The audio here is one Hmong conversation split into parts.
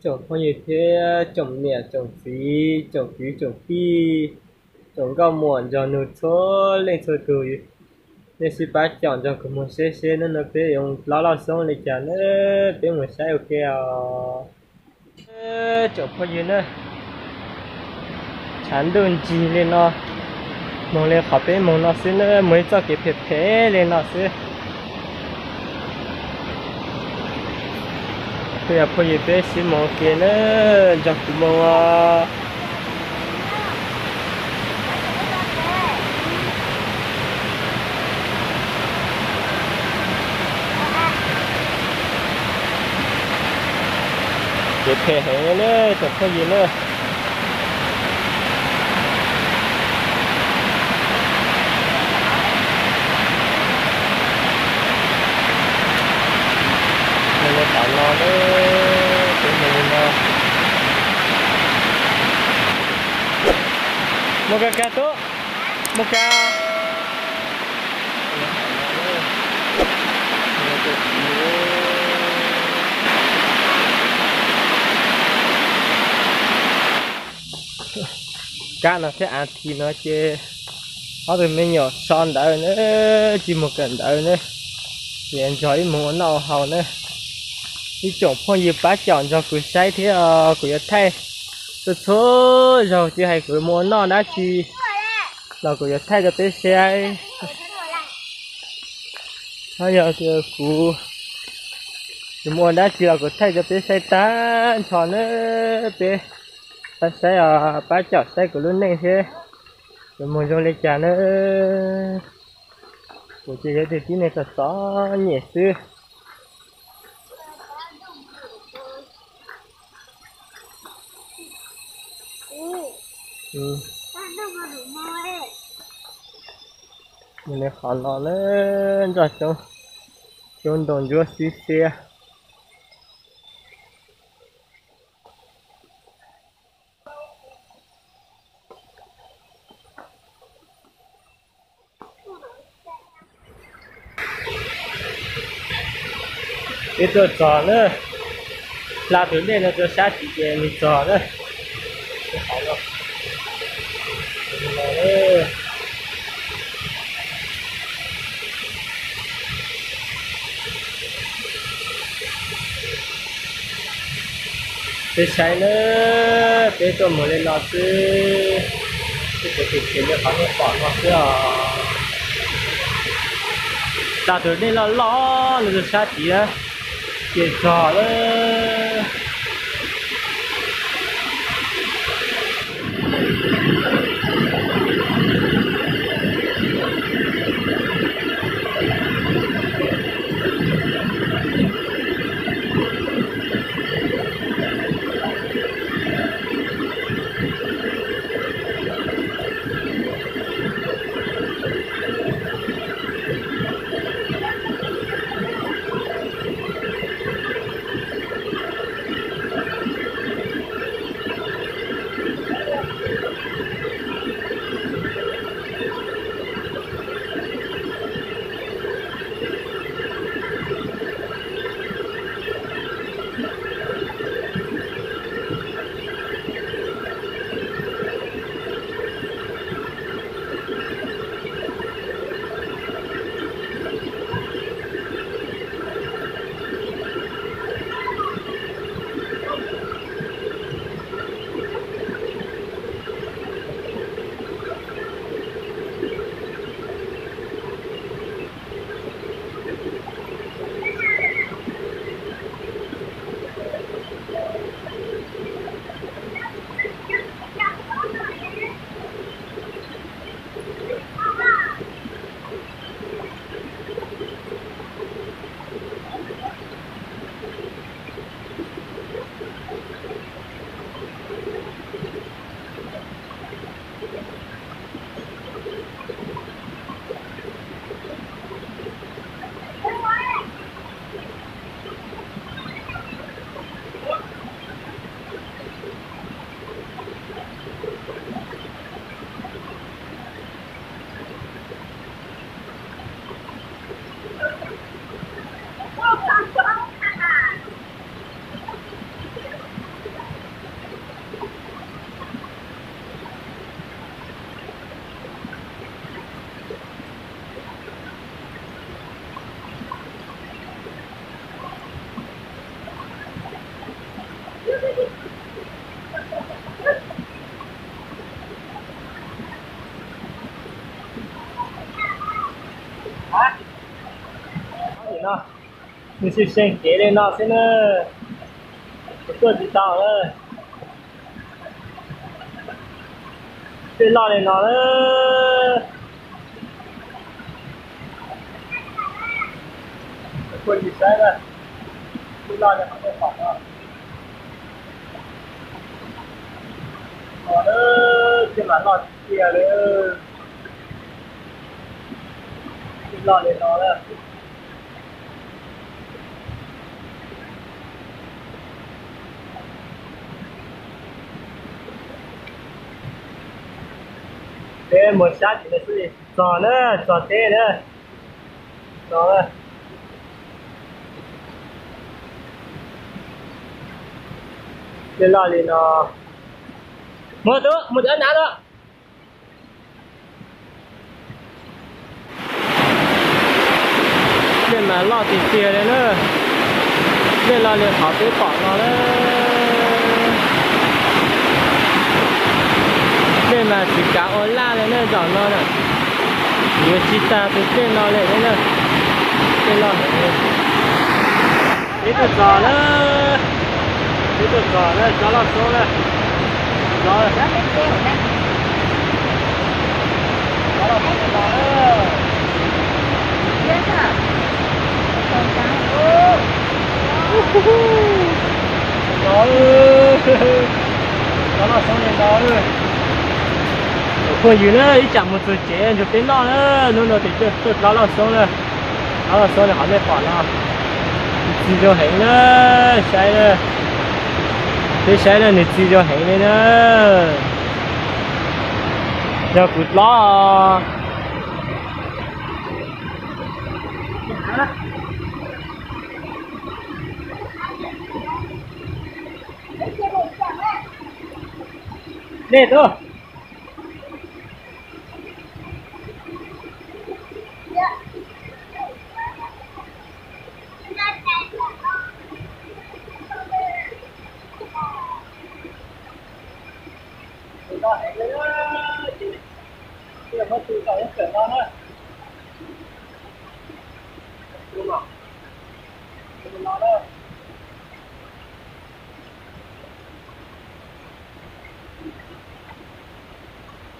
Tsoom phooj ywg thiab tsoom niam tsoom txiv, tsoom kwv tsoom tij, tsoom nkauj muam nraug nus txhua leej txhua tus, nej sib pab caum nrog kuv mus saib seb hnub no peb yuav loj loj xoob li cas na, peb mus saib ua ke os. Tsoom phooj ywg na, tshav ntuj ntsig li no, moog li qhov peb moog no xwb na, moog ib txoj kev phem phem li no xwb. Peb yog phooj ywg peb sib moog ua ke na, nrog kuv moog os. Kev phem heev na tsoom phooj ywg na. Moog li qhov no na, peb moog li no. Moog kag kag tub, moog kag. Kab no thiab av thi no ces ob tug me nyuam so ntawd na, tsis mus kawm ntawv na, ces nrog wb mus ua noj ua haus na. Ib tsoom phooj ywg pab caum nrog kuv saib thiab os, kuv yuav thaij txhua txhua zaug, tsis hais kuv mus ua noj dab tsi los kuv yuav thaij rau peb saib. Yog kuv, kuv mus ua dab tsi los kuv thaij rau peb saib tag nrho na. Peb pab saib os, pab caum saib kuv lub neej thiab, kuv mus zoo li cas na. Kuv ces yog tug tib neeg txom txom nyem xwb. Mus li qhov no na, nroj coob, coob ntoo ntsuab xib xiab. Peb tuaj txog na, hla tus dej no rau sab tid ces mus txog na. Peb saib na, peb tuaj mus li no xwb, peb tsuas tus tis li qhov nej pom no xwb os. Hla tus dej loj loj no rau sab tid na, ces txog lawm. Nws tsis seem kev li no xwb na, kuv tuaj tsis tau na. Dej loj li no na, kuv tuaj tsis saib na, dej loj li qhov nej pom no. Ua, dej mas loj tiag tiag li, dej loj li no na. Peb mus sab tim no xwb, txog na, txog teb na. Txog na. Dej loj li no. Mus tub, mus cov nav los. Dej mas loj tiag tiag li na. Dej loj li qhov peb pom no na. Dej mas tsis kav ua laj li na zaum no na. Yuav tsis tag tus dej no li na. Dej loj heev li. Peb tuaj txog na. Peb tuaj txog na, tsob loj xoob na. Tsob loj xoob no na. No, tsob loj xoob li no. Phooj ywg na, ib tsam mus txog tsev nrog peb noj na. Hnub no ces tuaj tsob loj xoob na. Tsob loj xoob li qhov nej pom no. Txi zoo heev na, saib na. Peb saib na, nws txi zoo heev li na. Yog kuv hlob. Nej tuaj.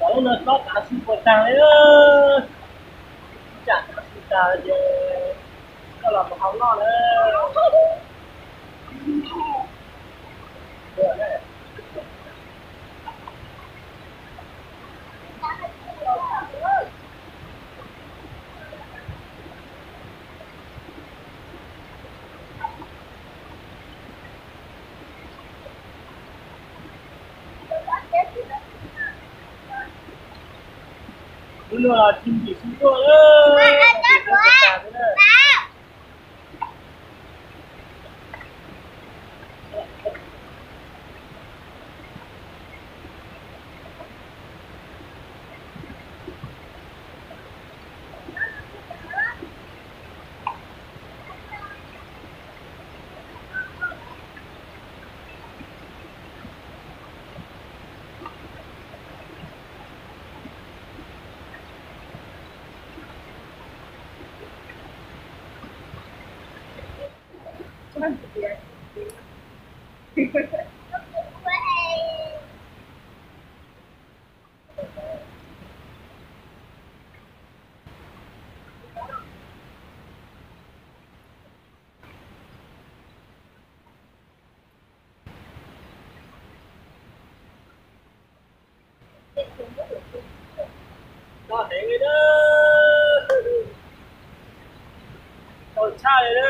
Cov lub no txob tav su puas tag li, tsam tav su tag ces koj los mus hau noj na. Hnub no los tsis ntim su tuaj lawm. Loj heev li na, tau tshaj li na.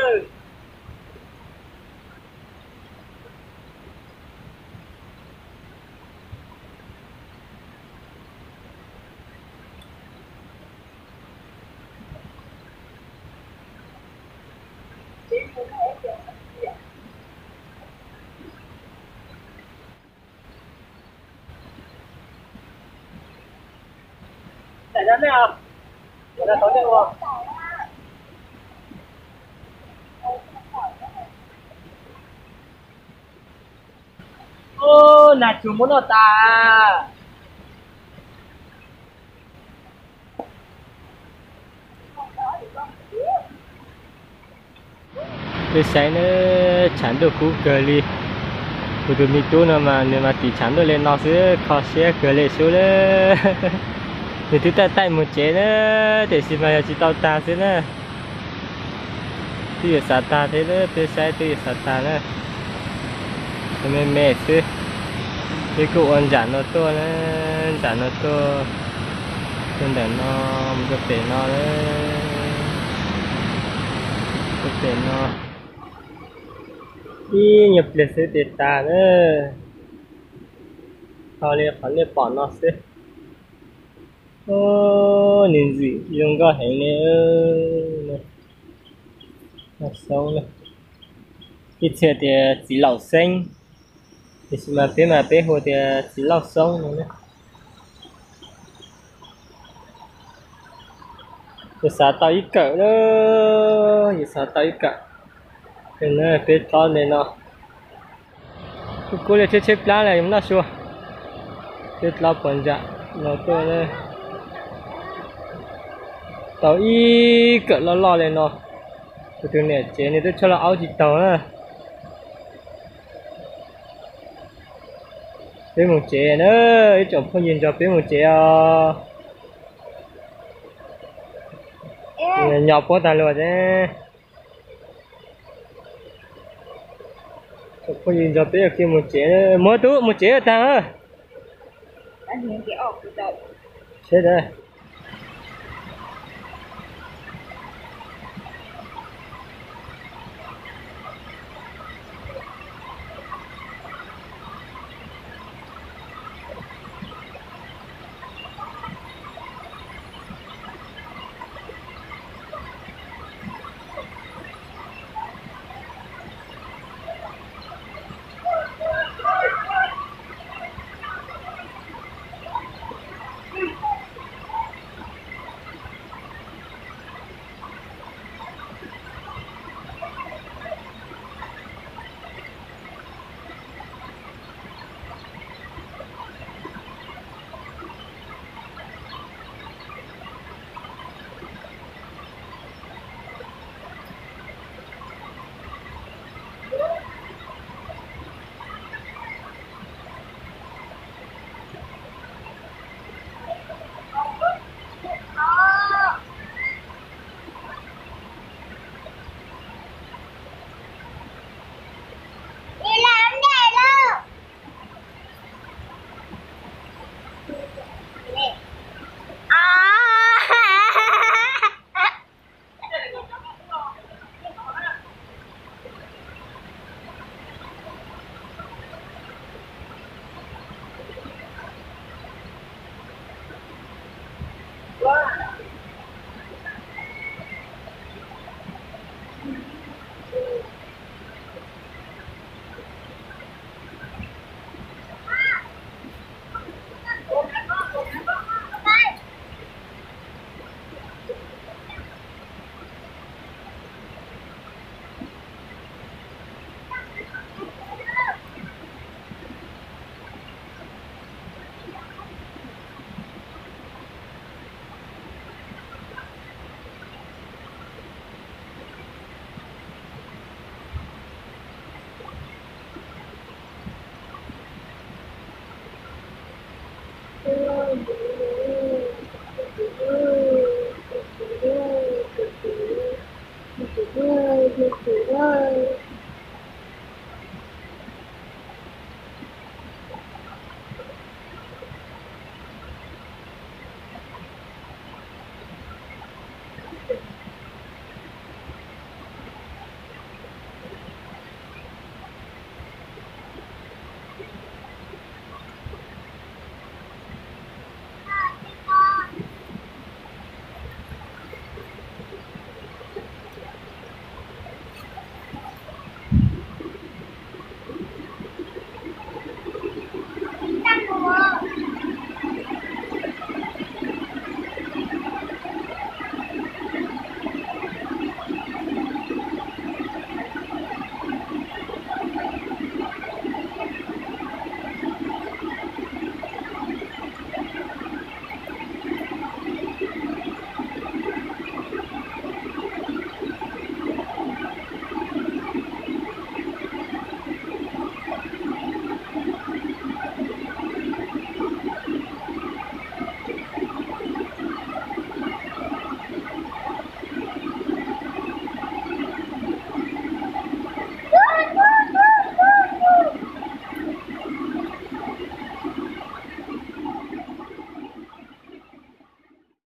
Daim no nej os, daim no tau nej ua. Ub, nag tsuag muab noj tas. Peb saib na, tshav ntuj kub kawg li. Kuv tus me tub no mas nws mas tiv tshav ntuj li no xwb, kho siab kawg li xwb na. Nws twb taij taij mus tsev na, tiam sis mas yog tsis tau tag xwb na. Twb yuav xav tag thiab, peb saib twb yuav xav tag na. Me me xwb, peb kuj ua ntsam no tuaj na, ntsam no tuaj, tuaj ntawm no mus rau pem no, rau pem no. Ib nyuag pliag xwb ces tag na. Ho li qhov nej pom no xwb. Nws ntxim zoo nkauj heev li. Xoob, ib txhia tias txiv laum xeeb, tiam sis mas peb mas peb hu tias txiv lauj xoob no. Yus xav tau ib kawm na, yus xav tau ib kawm. Peb tsob ntawm no kuj kub li tsheb tsheb plab li yus noj sua. Peb tsob puas ntsam no tuaj tau ib kawm loj loj li no. Kuv tus niam tsev nws twb tshaj los aub tsis taus na. Peb mus tsev na, ib tsoom phooj ywg nrog peb mus tsev os. Nyo puab tag luag thiab. Tsoom phooj ywg nrog peb ua ke mus tsev, mus tub mus tsev tag. Seb.